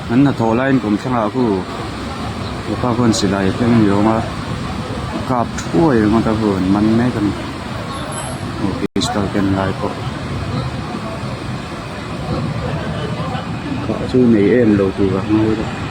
An hnathawh laiin kawmthlangah khu hepa khuan silai a keng ni awm a a kap thuai ringawt a khu an man mek a ni aw pistol ken lai pawh kah chu nei em lo tur a ngai a.